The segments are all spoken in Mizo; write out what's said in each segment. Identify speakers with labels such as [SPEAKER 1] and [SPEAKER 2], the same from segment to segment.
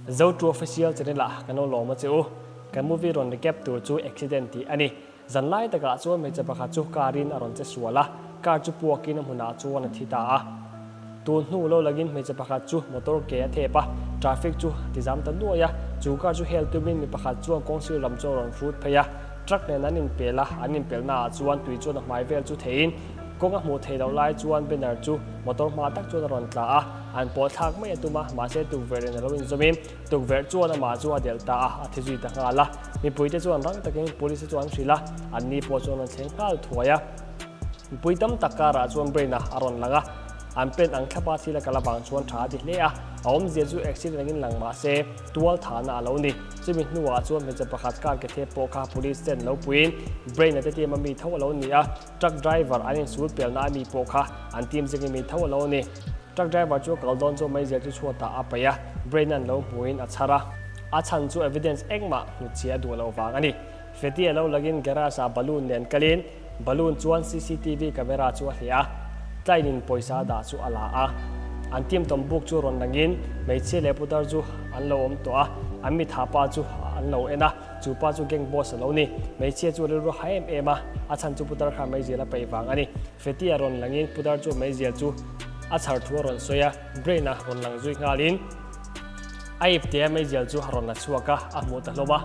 [SPEAKER 1] Zotu Official channel ah kan lo lawm a che u. Kan movie rawn recap tur chu Accident tih a ni. Zan lai takah chuan hmeichhe pakhat chu car in a rawn che sual a, car chu puakin a hmunah chuan a thi ta a. Tun hnu lo langin hmeichhe pakhat chu motor ke a thep a, traffic chu a tizam ta nuai a, chu car chu hel tumin mi pakhat chuan kawngsir lam chu a rawn hrut phei a, truck nen an inpel a, an inpelhna ah chuan tui chuan a hmai vel chu theiin kawng a hmuh theih loh lai chuan banner chu motor hma tak chuan a rawn tla a, an pawh thlak mai a tum a, mahse tukverh in a lo inzawmin tukverh chuan amah chu a delh ta a, a thi zui ta nghal a, mipuite chuan rang takin police te chu an hrilh a, anni pawh chuan an rawn thleng nghal thuai a. Mipui tam tak karah chuan Brain-a a rawn lang a, an pen ang thlapa thil a kal avang chuan tha a ti hle a, a awmzia chu accident angin lang mah se tual thahna a lo ni. Chumi hnuah chuan hmeichhe pakhat car ke thep pawh kha police ten lo puiin Brain-a te team a mi tho a lo ni a, truck driver an insul pelna a mi pawh kha an team zingin mi tho a lo ni. Truck driver chu a kal dawn chu meizial chu chhuatah a paih a, Brain-a'n lo hmuin a chhar a, a chhan chu evidence engmah hnutchhiah a duh loh vang a ni. Feti a lo lagin garage ah balloon nen kalin balloon chuan cctv camera chu a hliah a, tlaiin in pawisa a dah chu a la a. An team tawm buk chu rawn langin hmeichhia leh putar chu an lo awm tawh a, an mitha pa chu an lo en a, chu pa chu gang boss a lo ni. Hmeichhia chu rilru ha em em a, a chhan chu putar kha meizial a peih vang a ni. Feti a rawn langin putar chu meizial chu a chhar thu a rawn sawi a, brain a rawn lang zui nghalin a ipte a meizial chu a rawn la chhuak a, a hmuh ta hlawm a.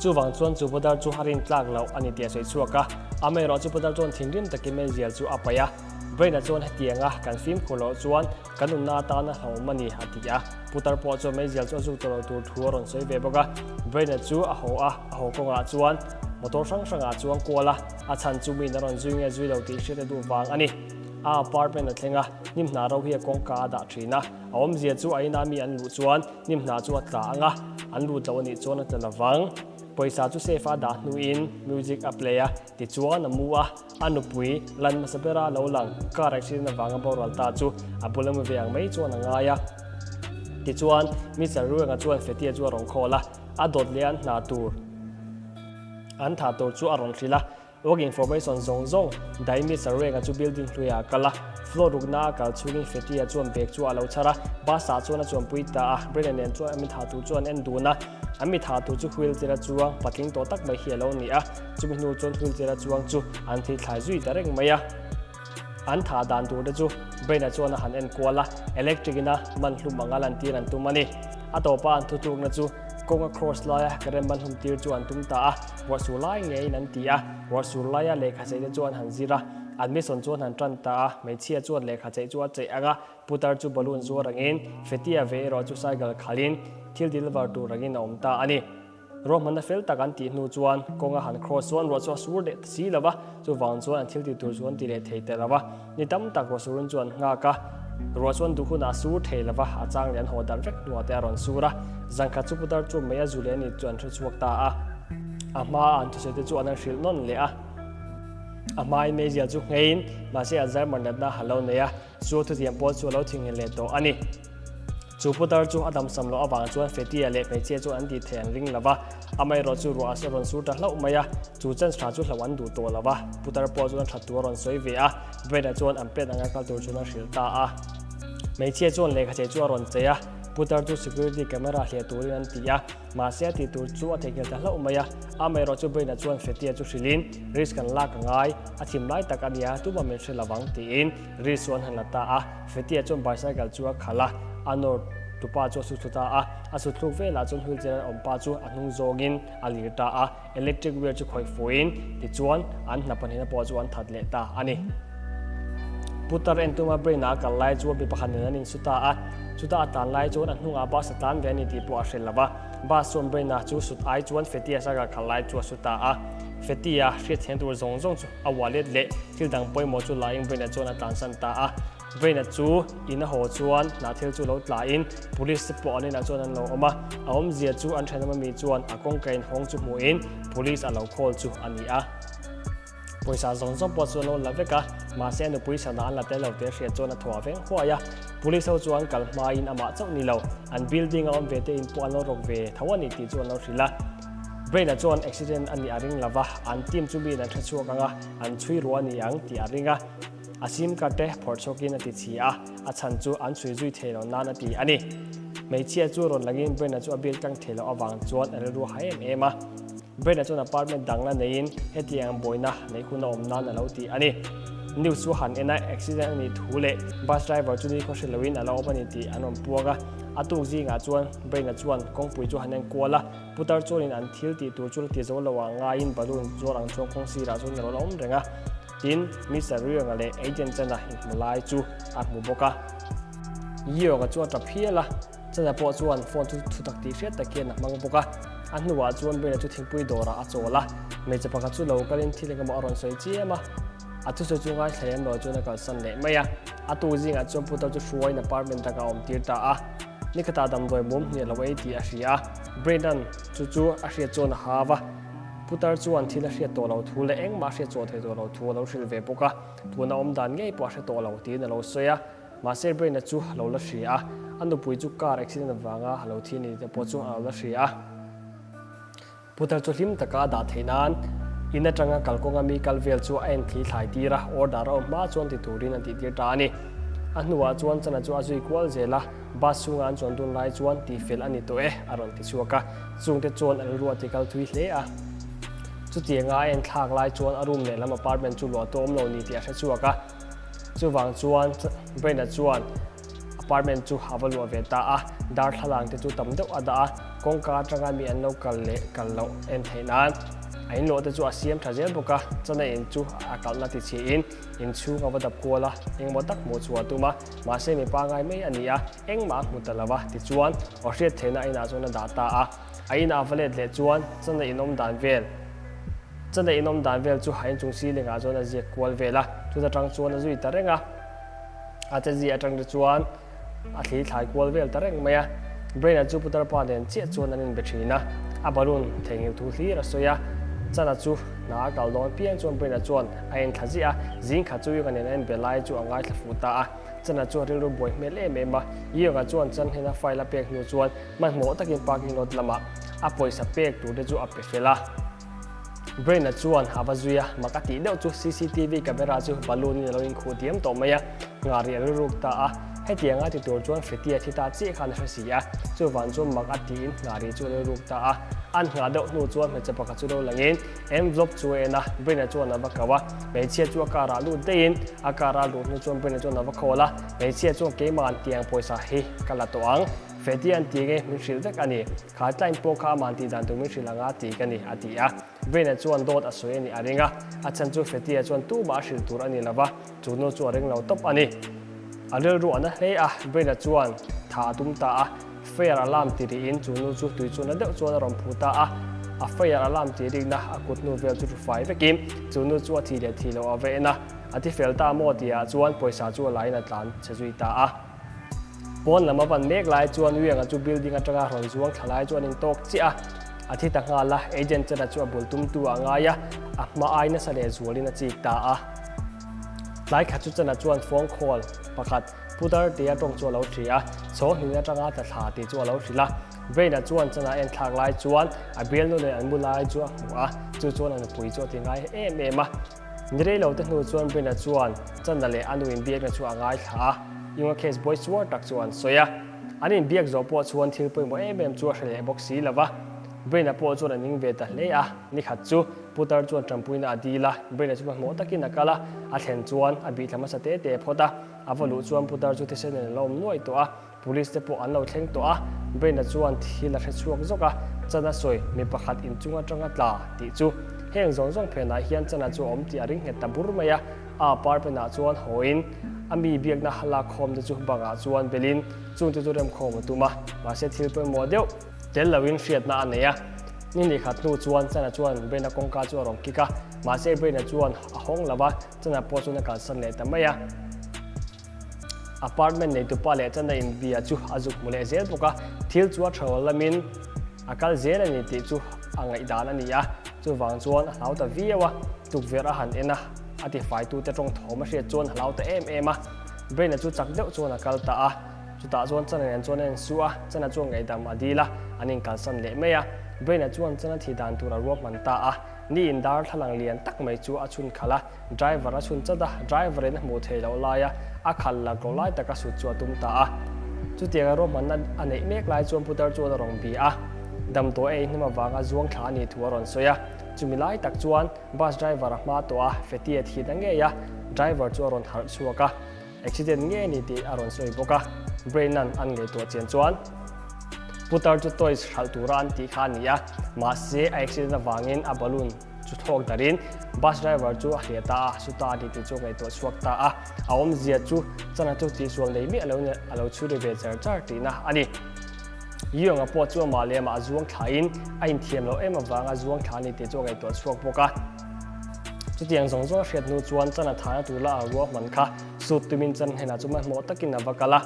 [SPEAKER 1] Chuvang chuan chu putar chu a rin tlak loh a ni tih a sawi chhuak a, amaherawh chu putar chuan thinrim takin meizial chu a paih a, Brain-a chuan hetianga kan fimkhur loh chuan kan nunna atana hlauhawm a ni a ti a, putar pawh chuan meizial chu a zuk tawh lo tur thu a rawn sawi ve bawk a, Brain-a chu a haw a, a haw kawngah chuan motor hrang hrangah chuan kual a, a chhan chu miin a rawn zui nge zui lo tih hriat a duh vang a ni. A apartment a thleng a, hnim hna ro hi a kawngka a dah thin a, a awmzia chu a ina mi an luh chuan Hnim hna chu a tla ang a, an lut lo a nih chuan a tla lo vang. Pawisa chu safe a dah hnuin music a play a, tichuan a mu a, a nupui lan hmasa bera lo lang car accident avanga boral ta chu a bul a mu ve ang mai chuan a ngai a. Tichuan Mister Ruenga chuan Fetia chu a rawn call a, a dawt leh an hna tur an tha tur chu a rawn hrilh a. Work information zawng zawng Daimi Saruenga chu building hluiah a kal a, floor rukna a kal chhungin Fetia chuan bag chu a lo chhar a, bus ah chuan a chuanpui ta a, Brennan nen chuan a mitha tur chu an en dun a, a mitha tur chu wheelchair a chuang patling tawh tak mai hi a lo ni a, chumi hnu chuan wheelchair a chuang chu an thil thlai zui ta reng mai a. An thah dan tur te chu Brain-a chuan a han en kual a, electric ina man hlum anga lantir an tum a ni. A tawpa an thutlukna chu kawnga cross laia current man hlum tir chu an tum ta a, ruah sur lai ngeiin an ti a, ruah sur laia lehkha cheih te chu an han zir a, admission chu an han tan ta a, hmeichhia chuan lehkha cheih chu a cheih ang a, putar chu balloon zuar angin, Fetia ve erawh chu cycle khalhin thil deliver tur angin a awm ta a ni. Ruahmanna fel tak an tih hnu chuan kawng a han cross chuan ruah chu a sur leh ta si lo va, chuvang chuan an thil tih tur chu an ti leh thei ta lo va. Ni tam tak ruah surin chu an nghak a, ruah chuan duh hunah a sur thei lo va, a chang leh an haw darh vek hnuah te a rawn sur a. Zangkhat chu putar chu mei a zu leh a ni chu an hre chhuak ta a. A hmaa an thusawi te chu an han hrilh nawn leh a. A hmain meizial chu ngheiin mahse Alzheimer natna a lo nei a. Chu thutiam pawl chu a lo thingin leh tawh a ni. Chu putar chu a damsam loh avang chuan Fetia leh hmeichhia chuan an tih theih an ring lo va, amaherawh chu ruah a rawn sur ta hlauh mai a, chu chance tha chu hlauh an duh tawh lo va, putar pawh chuan a that tur a rawn sawi ve a, Brad-a chuan an pet anga kal tur chuan a hrilh ta a. Hmeichhia chuan lehkha chei chu a rawn chei a, putar chu security camera hliah turin an ti a. Mahse a tih tur chu a theihnghilh ta hlauh mai a, amaherawh chu Brain-a chuan Fetia chu hrilhin, Risk kan lak a ngai, a thim lai tak a nia, tumah min hre lovang tiin risk chu an han la ta a. Fetia chuan bicycle chu a khalh a, a nawr tupa chu a su thlu ta a, a su thluk velah chuan wheelchair an awm pa chu a hnung zawngin a lir ta a, electric wheel chu khawih fuhin tichuan an hna pahnihna pawh chu an that leh ta a ni. Putar en tuma Brain-a a kal lai chuan mi pakhat nen an insu ta a, chuta a tlan lai chuan a hnungah bus a tlan ve a ni tih pawh a hre lo va, bus chuan Brain-a chu sut ai chuan Fetia sagar kal lai chu a su ta a, Fetia hriat thiam tur zawng zawng chu a wallet leh thil dang pawimawh chu la in Brain-a chuan a tlansan ta a. Brain-a chu in a haw chuan hnah thil chu lo tla in police te pawh an inah chuan an lo awm a, a awmzia chu an thenawm ami chuan a kawngka in hawng chu hmuhin police a lo call chu a ni a. Pawisa zawng zawng pawh chu an lo la vek a, mahse a nupui sana an la tel lo tih a hriat chuan a thaw a veng huai a. Police ho chu an kal hmain amah chauh ni lo, an building a awm ve te in pawh an lo rawk ve tho a ni tih chu an lo hrilh a. Brain-a chuan accident a nih a ring lo va, an team chu miin an hre chhuak ang a, an chhui ruah a ni ang tih a ring a. A sim card te phawrh chhuakin a ti chhi a, a chhan chu an chhui zui thei lo nan a ti a ni. Hmeichhia chu rawn langin Brenda chu a biak tlang thei loh avang chuan a rilru hai em em a. Brenda chuan apartment dang la neiin hetiang buaina neih hun a awm nan a lo ti a ni. News chu han en a, accident a nih thu leh bus driver chu ni khawhri loin a lo awm a ni tih an rawn puang a. A tuk zingah chuan Brenda chuan kawngpui chu han en kual a, putar chuanin an thil tih tur chu la ti zo lo ah ngaiin balloon zuar ang chuan kawng sirah chuan a lo la awm reng a. Tin, Mister Ryong-a leh Agent Chen-a inhmu lai chu a hmu bawk a. Ryong-a chu a tap hial a, Chen-a pawh chuan phone chu thutak tih hriat tak hian a hmang bawk a. A hnuah chuan Brenda chu thingpui dawrah a chawl a, hmeichhe pakhat chu lo kalin thil engemaw a rawn sawi chiam a. A thusawi chu ngaithla lem lo chuan a kalsan leh mai a. A tuk zingah chuan putar chu hruaiin apartment takah a awm tir ta a. Nikhatah damdawi mum hniah lo ei tih a hria a, Brendan chu chu a hriat chuan a hau a. Putar chuan thil a hriat tawh lo thu leh engmah a hriat chhuah thei tawh lo thu a lo hrilh ve bawk a, tuna awm dan ngei pawh a hre tawh lo tiin a lo sawi a. Mahse Brain-a chu a lo la hria a, a nupui chu car accident avanga a lo thi a ni tih pawh chu a lo la hria a. Putar chu hlim taka a dah theih nan in atanga kalkawnga mi kal vel chu a en thli thlai tir a, order a awm hma chuan ti turin an tih tir ta a ni. A hnuah chuan Chana chu a zui kual zel a. Bus chhunga an chuan dun lai chuan tihfel a ni tawh e, a rawn ti chhuak a. Chungte chuan a rilru a tikal thui hle a. Chutianga a en thlak lai chuan a room lehlam apartment chu luah tu awm lo ni tih a hre chhuak a. Chuvang chuan Brenda chuan apartment chu a va luah ve ta a. Darthlalang te chu tam deuh a dah a, kawngka atanga mi an lo kal leh kal loh en theih nan a inluah te chu a siam tha zel bawk a. Chana in chu a kalhna tichhiahin inchhung a va dap kual a, engemaw tak hmuh chhuah a tum a. Mahse mi pangai mai a ni a, engmah a hmu ta lo va, tichuan aw hriat theihna a inah chuan a dah ta a. A inah va let leh chuan chana inawm dan vel chana inawm dan vel chu a inchung ceiling ah chuan a ziak kual vel a, chuta tang chuan a zui ta reng a. A che zia atang te chuan a thli thlai kual vel ta reng mai a. Brain-a chu putar pa nen chiah chuan an inbe thin a, a balloon theihnghilh thu hlir a sawi a. Chana chu hna a kal dawn piang chuan Brain-a chuan a enthla ziah a, zing khat chu Yoga nen a inbe lai chu a ngaithla fuh ta a. Chana chu a rilru buai hmel em em a, Yoga chuan chan hnena file a pek hnu chuan hmanhmawh takin parking lot lamah a pawisa pek tur te chu a pe fel a. Brain-a chuan a va zui a, mak a tih deuh chu cctv camera chu balloon in a lo inkhuh diam tawh mai a, nghah rih a rilruk ta a. Hetianga ti tur chuan Fetia thi ta chiah khan a hre si a, chuvan chu mak a tiin nghah rih chu a rilruk ta a. An nghah deuh hnu chuan hmeichhe pakhat chu lo langin envelope chu a en a, Brain-a chuan a va kau a, hmeichhia chu a car ah lut daihin a car a luh hnu chuan Brain-a chuan a va khawl a, hmeichhia chuan keima'n tiang pawisa hi ka la tawh ang, Fetia an ti nge min hrilh vek a ni. Kha tlai pawh kha aman tih dan tur min hrilh anga ti ka ni, a ti a. Brain-a chuan dawt a sawi a nih a ring a, a chhan chu Fetia chuan tumah a hrilh tur a ni lova, chu nu chu a ring lo tawp a ni. A rilru a na hle a, Brain-a chuan tha a tum ta a, fire alarm ti rihin chu nu chu tui chu na deuh chuan a rawn phu ta a. A fire alarm ti rikna a kut hnu vel chu hrufai vekin chu nu chu a thi leh thi loh a va en a, a ti fel ta maw tihah chuan pawisa chu a laiin a tlan chhe zui ta a. Pawn lam a van mek lai chuan Wianga chu building atanga rawn zuang thla lai chu an intawk chiah a, a thi ta nghal a, agent chana chu a bul tumtu a ngai a, a hma ai nasa leh zualin a chik ta a. Tlai khat chu chana chuan phone call pakhat putar tia tawng chu a lo hria a, chhawng hnin atanga tla thla tih chu a lo hrilh a. Brain-a chuan chana en thlak lai chuan a bialnu nen an mu lai chu a hmu a, chu chuan a nupui chu a ti ngai em em a. Ni rei lo te hnu chuan Brenda chuan Chanda leh a nu inbiakna chu a ngaithla a, Yunga case buai suar tak chu an sawi a. An inbiak zawh pawh chuan thil pawimawh em em chu a hre leh bawk si lo va. Brenda pawh chuan a ning ve ta hle a, ni khat chu Putar chuan tanpuina a dil a, Brenda chu hmanhmawh takin a kal a, a thlen chuan a bih thla hmasa te te phawt a, a va luh chuan Putar chu thisen in a lo awm nuai tawh a. Police te pawh an lo thleng tawh a, Brain-a chuan thil a hre chhuak zawk a, Chana sawi, mi pakhat inchung atanga tla tih chu. Heng zawng zawng phenah hian Chana chu a awm tih a ring nghet ta bur mai a, a apartment-ah chuan hawiin a mi biakna lak khawm te chu bangah chuan belin chungte chu remkhawm a tum a, mahse thil pawimawh deuh tel loin hriatna a nei a. Ni ni khat hnu chuan Chana chuan Brain-a kawngka chu a rawn kik a, mahse Brain-a chuan a hawng lo va, Chana pawh chuan a kalsan leh ta mai a. Apartment neitupa leh chana inbia chu a zuk hmu leh zel bawk a, thil chu a thawl lamin a kal zel a ni tih chu a ngaihdan a ni a, chuvang chuan a hlau ta viau a, tukverh a han en a, a tifaitute tawng thawm a hriat chuan a hlau ta em em a, Brain-a chu chak deuh chuan a kal ta a, chutah chuan chana nen chuan a insu a, chana chuan ngaihdam a dil a, an inkalsan leh mai a, Brain-a chuan chana thi dan tur a ruahman ta a, ni in darthlalang lian tak mai chu a chhun khalh a. Driver a chhun chat a, driver in a hmuh theih loh laia a khalh lak loh lai taka sut chu a tum ta a. Chutianga ruahmanna a neih mek lai chuan putar chuan a rawn bi a, damdawi a ei hnem avanga zuang thla a nih thu a rawn sawi a. Chumi lai tak chuan bus driver a hma tawh a, Feti a thihna ngei a, driver chu a rawn harh chhuak a, accident ngei a ni tih a rawn sawi bawk a. Brain-a'n an ngaihtuah chian chuan putar chu toys hralh tura an tih kha a ni a, mahse a accident avangin a balloon chu thlawk darin bus driver chu a hliah ta a, su ta a ni tih chu a ngaihtuah chhuak ta a, a awmzia chu chana chu tihsual nei miah lo in a lo chhui ri ve char char tihna a ni. Young-a pawh chu amah leh amah a zuang thlain a inthiam loh em avanga zuang thla a ni tih chu a ngaihtuah chhuak bawk a. Chutiang zawng zawng a hriat hnu chuan chana thahna tur la a ruahman kha sut tumin chan hnenah chu hmanhmawh takin a va kal a.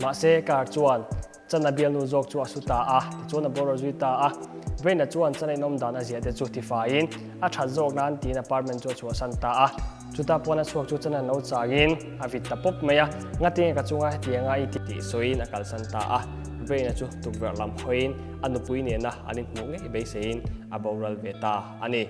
[SPEAKER 1] Mahse car chuan Chana bialnu zawk chu a su ta a, tichuan a boral zui ta a. Brain-a chuan Chana inawm dan a ziah te chu tifaiin a that zawk nan tiin apartment chu a chhuahsan ta a. Chuta pawn a chhuak chu Chana lo changin a vit ta pawp mai a, Ngatinge ka chunga hetianga i tih sawiin a kalsan ta a. Brain-a chu tukverh lam hawiin a nupui nena an inhmuh ngei beiseiin a boral ve ta a ni.